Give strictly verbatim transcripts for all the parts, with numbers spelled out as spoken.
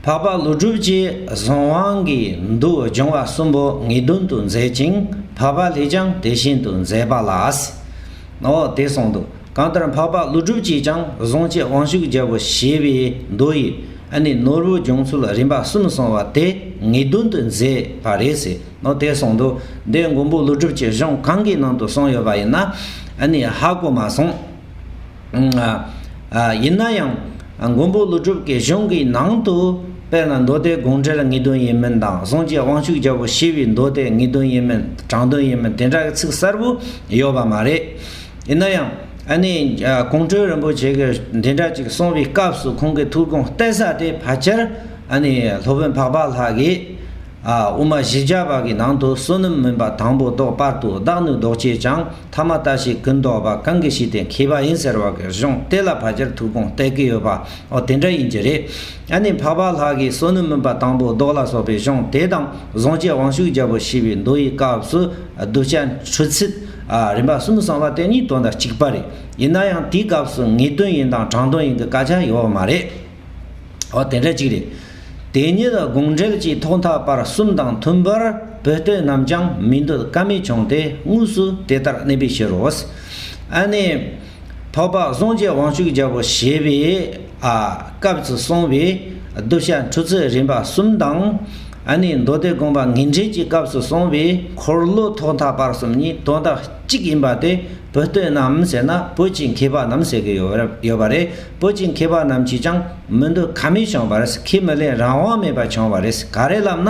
འཕགས་པ་ཀླུ་སྒྲུབ་ཀྱིས་གཟུང་དབང་གི་མདོ་སྦྱོང་བ་གསུམ་པོ་ངེས་དོན་དུ་མཛད་ཅིང་། འཕགས་པ་ལྷས་ཀྱང་དེ་བཞིན་དུ་མཛད་པ་ལགས། འོ་དེ་གསུངས་འདུག། གང་ལྟར་འཕགས་པ་ཀླུ་སྒྲུབ་ཀྱིས་ཀྱང་གཟུངས་བཅས་དབང་ཕྱུག་རྒྱལ་པོ་ཞེས་པའི་མདོ་ཡི་ཨ་ནི་ནོར་བུ་སྦྱོང་ཚུལ་རིམ་པ་གསུམ་གསུངས་པ་དེ་ངེས་དོན་དུ་མཛད་པ་རེད་ཟེར་ནོ། དེ་གསུངས་འདུག། འདི་མགོན་པོ་ཀླུ་སྒྲུབ་ཀྱི་གཞུང་གང་གི་ནང་དུ་གསུངས་ཡོད་པ་ཡིན་ན་ཨ་ནི་ཧ་གོ་མ་སོང་། ཨ། ཡིན་ན་ཡང་མགོན་པོ་ཀླུ་སྒྲུབ་ཀྱི་གཞུང་གི་ནང་དུ་དཔེར་ན་མདོ་སྡེ་དགོངས་འགྲེལ་ངེས་དོན་ཡིན་མིན་དང་། གཟུངས་བཅས་དབང་ཕྱུག་རྒྱལ་པོ་ཞེས་པའི་མདོ་སྡེ་ངེས་དོན་ཡིན་མིན་དྲང་དོན་ཡིན་མིན་དེ་འདྲ་གི་ཚིག་གསལ་པོ་ཡོད་པ་མ་རེད། ཡིན་ན་ཡང་ཨ་ནི་ཨ་ཀོང་སྤྲུལ་རིན་པོ་ཆེ་གིས་དེ་འདྲ་ཅིག་གསུངས་པའི་སྐབས་སུ་ཁོང་གི་ཐུགས་དགོངས་གཏད་ས་དེ་ཕལ་ཆེར་ཨ་ནི་སློབ་དཔོན་འཕགས་པ་ལྷ་གིས། ཨ། དབུ་མ་བཞི་བརྒྱ་པ་གི་ནང་དུ་བསོད་ནམས་མུན་པ་དང་པོ་བཟློག་པར་དུ་བདག་ནི་བཟློག་བྱེད་ཅིང་། ཐ་མ་ལྟ་ཞིག་ཀུན་བཟློག་པ། གང་གིས་ཞུས་ཏེ་མཁས་པ་ཡིན། ཟེར་བ་གི་གཞུང་དེ་ལ་ཕལ་ཆེར་ཐུགས་དགོངས་གཏད་ཀྱི་ཡོད་པ། འོ་དེ་འདྲ་ཡིན་གྱི་རེད། ཨ་ནི་འཕགས་པ་ལྷ་གིས་བསོད་ནམས་མུན་པ་དང་པོ་བཟློག་ལ་སོགས་པའི་གཞུང་དེ་དང་། གཟུངས་བཅས་དབང་ཕྱུག་རྒྱལ་པོ་ཞེས་པའི་མདོ་ཡི་སྐབས་སུ་བསྡུ་བྱ་འཕྲོས་ཚུལ་རིམ་པ་གསུམ་གསུངས་པ་དེ་གཉིས་དོན་དག་གཅིག་པ་རེད། ཡིན་ན་ཡང་དེའི་སྐབས་སུ་ངེས་དོན་ཡིན་དང་དྲང་དོན་ཡིན་གྱི་སྐད་ཆ་ཡོད་པ་མ་རེད། འོ་དེ་འདྲ་གཅིག་རེད། དེ་ཉིད་དགོངས་འགྲེལ་གྱི་ཐོག་མཐའ་བར་གསུམ་དང་མཐུན་པར་བུ་སྟོན་རྣམས་ཀྱང་མི་འདོད་ཀ་མེད་བྱུང་སྟེ་དངོས་སུ་དེ་ལྟར་གནས་པའི་ཕྱིར་རོ། ཨ་ནི། འཕགས་པ་གཟུངས་བཅས་དབང་ཕྱུག་རྒྱལ་པོ་ཞེས་པའི་ཨ་སྐབས་སུ་གསུངས་པའི་བསྡུ་བྱ་འཕྲོས་ཚུལ་རིམ་པ་གསུམ་དང་། ཨ་ནི་མདོ་སྡེ་དགོངས་པ་ངེས་འགྲེལ་གྱི་སྐབས་སུ་གསུངས་པའི་འཁོར་ལོ་ཐོག་མཐའ་བར་གསུམ་གཉིས་དོན་དག་གཅིག་ཡིན་པ་དེ། བུ་སྟོན་རྣམས་ཟེར་ན་བོད་ཀྱི་མཁས་པ་རྣམས་ཟེར་གྱི་ཡོད་རེད། ཡོད་པ་རེད། བོད་ཀྱི་མཁས་པ་རྣམས་ཀྱིས་ཀྱང་མི་འདོད་ཁ་མེད་བྱུང་བ་རེད། ཁས་མི་ལེན་རང་དབང་མེད་པ་བྱུང་བ་རེད། ག་རེ་ལབ་ན།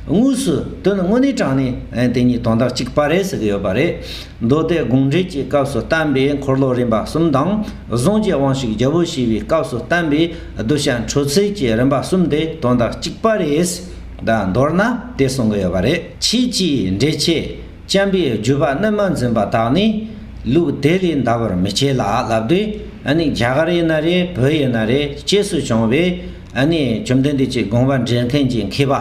དངོས་སུ་དོན་དངོས་གནས་དྲང་གནས་དེ་གཉིས་དོན་དག་གཅིག་པ་རེད་ཟེར་གྱི་ཡོད་པ་རེད། མདོ་སྡེ་དགོངས་འགྲེལ་གྱི་སྐབས་སུ་བསྟན་པའི་འཁོར་ལོ་རིམ་པ་གསུམ་དང་། གཟུངས་བཅས་དབང་ཕྱུག་རྒྱལ་པོ་ཞེས་པའི་སྐབས་སུ་བསྟན་པའི་བསྡུ་བྱ་འཕྲོས་ཚུལ་གྱི་རིམ་པ་གསུམ་དེ་དོན་དག་གཅིག་པ་རེད། ད་མདོར་ན་དེ་གསུང་གི་ཡོད་པ་རེད། ཁྱེད་ཀྱིས་འགྲེལ་ཆེད། སྤྱན་པས་བརྗོད་པ་གནད་མ་འཛིན་པ་དག་ནི། ལུགས་དེ་ལས་འདའ་བར་མི་བྱེད་ལ། ལབ་དུས་ཨ་ནི་རྒྱ་གར་ཡིན་ན་རེད། བོད་ཡིན་ན་རེད། སྐྱེས་སུ་བྱུང་བའི་ཨ་ནི་བཅོམ་ལྡན་འདས་ཀྱི་དགོངས་པ་འགྲེལ་མཁན་གྱི་མཁས་པ་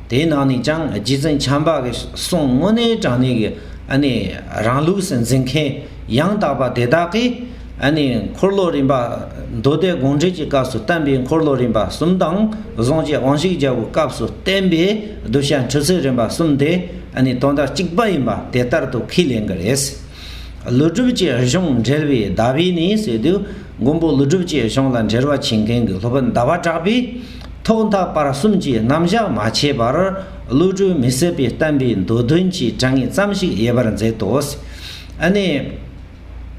དེའི་ནང་ནས་ཀྱང་རྗེ་བཙུན་བྱམས་པ་གི་གསུང་དངོས་གནས་དྲང་གནས་ཀྱི་ཨ་ནི་རང་ལུགས་སུ་འཛིན་མཁན་ཡང་དག་པ་དེ་དག་གིས་ཨ་ནི་འཁོར་ལོ་རིམ་པ། མདོ་སྡེ་དགོངས་འགྲེལ་གྱི་སྐབས་སུ་བསྟན་པའི་འཁོར་ལོ་རིམ་པ་གསུམ་དང་། གཟུངས་བཅས་དབང་ཕྱུག་རྒྱལ་པོའི་སྐབས་སུ་བསྟན་པའི་བསྡུ་བྱ་འཕྲོས་ཚུལ་རིམ་པ་གསུམ་དེ་ཨ་ནི་དོན་དག་གཅིག་པ་ཡིན་པ་དེ་ལྟར་དུ་ཁས་ལེན་གྱི་རེད། ཀླུ་སྒྲུབ་ཀྱི་གཞུང་འགྲེལ་བའི་ཟླ་བའི་ནི་ཟེར་དུས། མགོན་པོ་ཀླུ་སྒྲུབ་ཀྱི་གཞུང་ལ་འགྲེལ་བ་བྱེད་མཁན་གྱི་སློབ་དཔོན་ཟླ་བ་གྲགས་པས་ཐོག་མཐའ་བར་གསུམ་གྱི་རྣམ་གཞག་མ་ཕྱེ་བར་བློ་གྲོས་མི་ཟད་པའི་བསྟན་པའི་མདོ་དོན་གྱི་དྲང་ངེས་ཙམ་ཞིག་ཡོད་པར་མཛད་དོ། ཨ་ནི།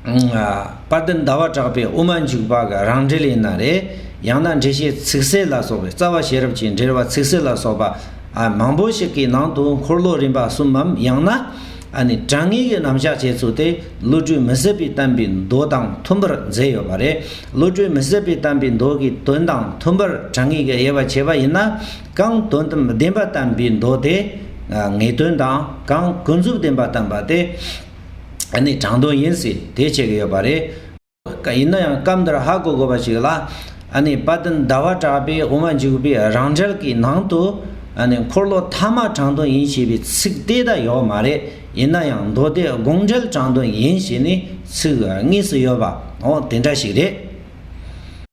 དཔལ་ལྡན་ཟླ་བ་གྲགས་པའི་དབུ་མ་འཇུག་པ་གི་རང་འགྲེལ་ཡིན་ན་རེད། ཡང་ན་འགྲེལ་བཤད་ཚིག་གསལ་ལ་སོགས་པའི་རྩ་བ་ཤེས་རབ་ཀྱི་འགྲེལ་བ་ཚིག་གསལ་ལ་སོགས་པ་ཨ་མང་པོ་ཞིག་གི་ནང་དུ་འཁོར་ལོ་རིམ་པ་གསུམ་མམ། ཡང་ན་ཨ་ནི་དྲང་ངེས་ཀྱི་རྣམ་གཞག་བྱེད་ཚུལ་དེ་བློ་གྲོས་མི་ཟད་པའི་བསྟན་པའི་མདོ་དང་མཐུན་པར་མཛད་ཡོད་པ་རེད། བློ་གྲོས་མི་ཟད་པའི་བསྟན་པའི་མདོ་གི་དོན་དང་མཐུན་པར་དྲང་ངེས་ཀྱི་དབྱེ་བ་ཕྱེ་བ་ཡིན་ན། གང་དོན་དམ་བདེན་པ་བསྟན་པའི་མདོ་དེ་ངེས་དོན་དང་། གང་ཀུན་རྫོབ་བདེན་པ་བསྟན་པ་དེ། ཨ་ནི་དྲང་དོན་ཡིན་ཟེར་དེ་བྱེད་ཀྱི་ཡོད་པ་རེད། ཡིན་ན་ཡང་སྐབས་འདིར་ཧ་གོ་དགོས་པ་ཞིག་ལ། ཨ་ནི་དཔལ་ལྡན་ཟླ་བ་གྲགས་པས་དབུ་མ་འཇུག་པའི་རང་འགྲེལ་གྱི་ནང་དུ། ཨ་ནི་འཁོར་ལོ་ཐ་མ་དྲང་དོན་ཡིན་ཞེས་པའི་ཚིག་དེ་ད་ཡོད་མ་རེད། ཡིན་ན་ཡང་མདོ་སྡེ་དགོངས་འགྲེལ་དྲང་དོན་ཡིན་ཞེས་ནི་ཚིག་དངོས་སུ་ཡོད་པ། འོ་དེ་འདྲ་ཞིག་རེད།